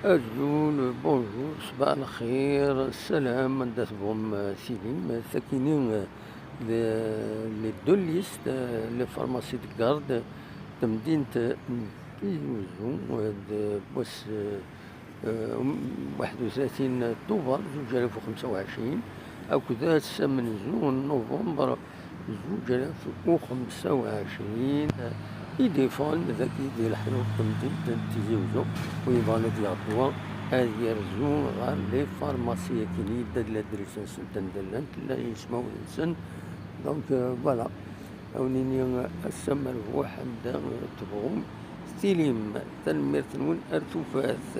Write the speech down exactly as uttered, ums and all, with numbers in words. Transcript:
Azul, bonjour, sbaḥ lxir, ssalam, anda tebɣum tilim, sakini d les deux listes, les pharmacies de garde, temdint n Tizi Uzzu, d wass waḥed u tlatin Tubeṛ zuǧ alaf u xemsa u ɛecrin, akked ass amenzu n Nuvember zuǧ alaf u xemsa u ɛecrin, i d-yeffɣen dagi di leḥlu n temdint n Tizi Uzzu, u yebɣan ad yaɣ ddwa, ad yerzu ɣer les pharmacies-agi, yedda-d ladris-nsent anda llant, llan yismawen-nsen. Donc, euh, voilà. Ad wen-nini ass amerbuḥ anda tebɣum tilim. Tanemmirt-nwen ar tufat.